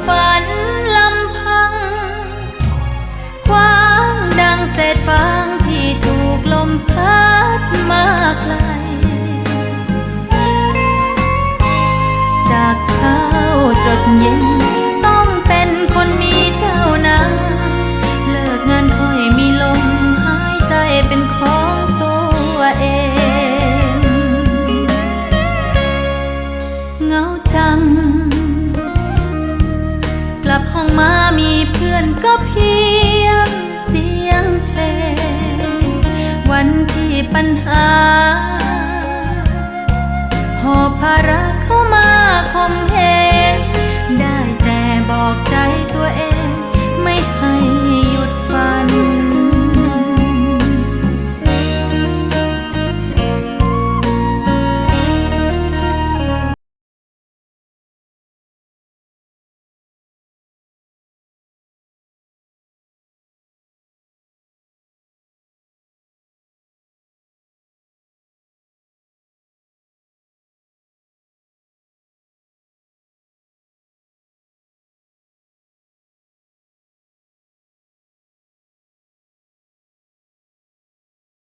ຝັນລຳພັງ ຂວາງດັ່ງເສດຟາງທີ່ຖືກລົມພັດມາໄກ ຈາກເຊົ້າຈົດເຢັນ ຕ້ອງເປັນຄົນມີເຈົ້ານາຍ ເລີກງານຄ່ອຍມີລົມຫາຍໃຈເປັນຂອງຕົວເອງ ເຫງົາຈັງ ກັບຫ້ອງມາມີເພື່ອນກໍພຽງສຽງເພງ ວັນທີ່ປັນຫາ ຫອບພາລະເຂົ້າມາຂົ່ມເຫງ ໄດ້ແຕ່ບອກໃຈຕົວເອງ ໄມ່ໃຫ້